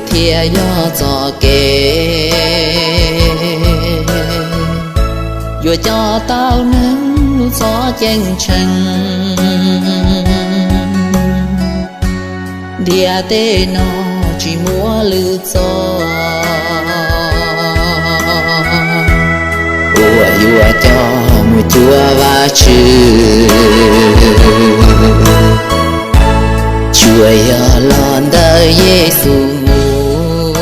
thiaj yog txoj kev yuav coj tau neeg lub txoj ceeb tsheej. Ntiaj teb no tsis muaj lwm txoj uas yuav coj mus cuag Vajtswv, tsuas yog los ntawm Yexus mus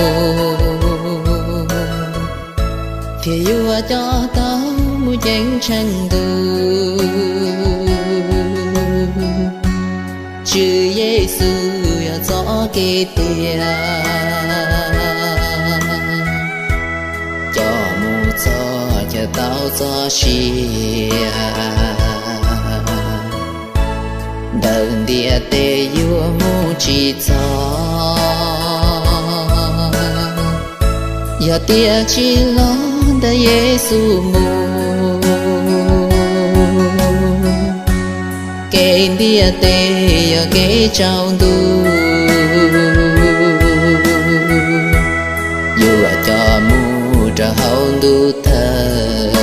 thiaj yuav coj tau mus ceeb tsheej ntuj. Tswv Yexus yog txoj kev tiag coj mus txog chaw tau txoj sia. Ntawm ntiaj teb yuav mus tsis txog yog tias tsis los ntawm Yexus mus. Kev ntiaj teb yog kev tsaus ntuj, yuav coj mus rau hauv ntuj thawj.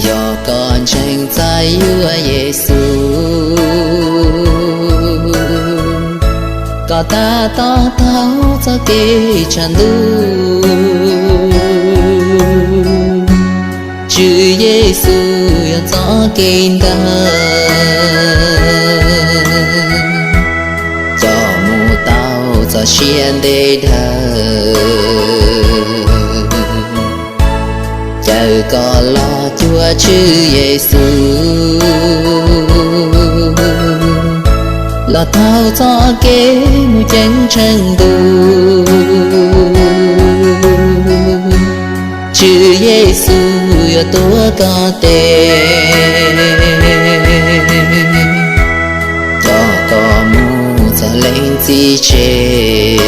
Yog koj ntseeg txais yuav Yexus, koj tab tom taug txoj kev tshav ntuj. Tswv Yexus yog txoj kev ntawd coj mus tau txoj sia ntev dhawv. Caw koj los cuag Tswv Yexus, los taug txoj kev mus ceeb tsheej ntuj. Tswv Yexus yuav tuav koj tes coj koj mus txog leej txiv tsev.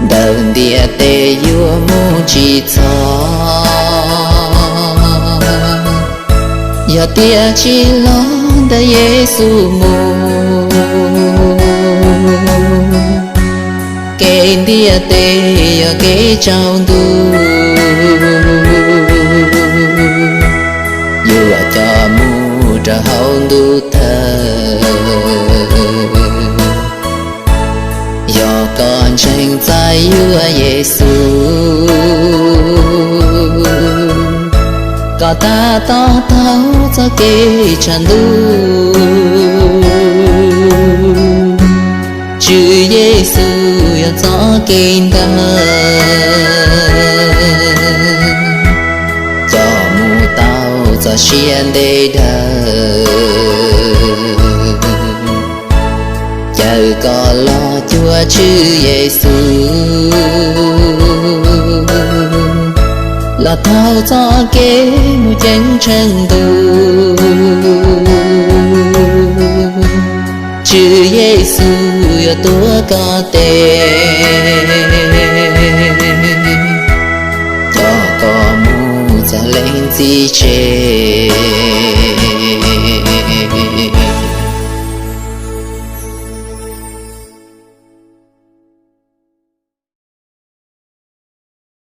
Ntawm ntiaj teb yuav mus tsis txog yog tias tsis los ntawm Yexus mus. Kev ntiaj teb yog kev tsaus ntuj, yuav coj mus rau hauv ntuj thawj. Yog koj ntseeg txais yuav Yexus, koj tab tom taug txoj kev tshav ntuj. Tswv Yexus yog txoj kev ntawd coj mus tau txoj sia ntev dhawv. Caw koj los cuag Tswv Yexus, los taug txoj kev mus ceeb tsheej ntuj. Tswv Yexus yuav tuav koj tes coj koj mus txog leej txiv tsev.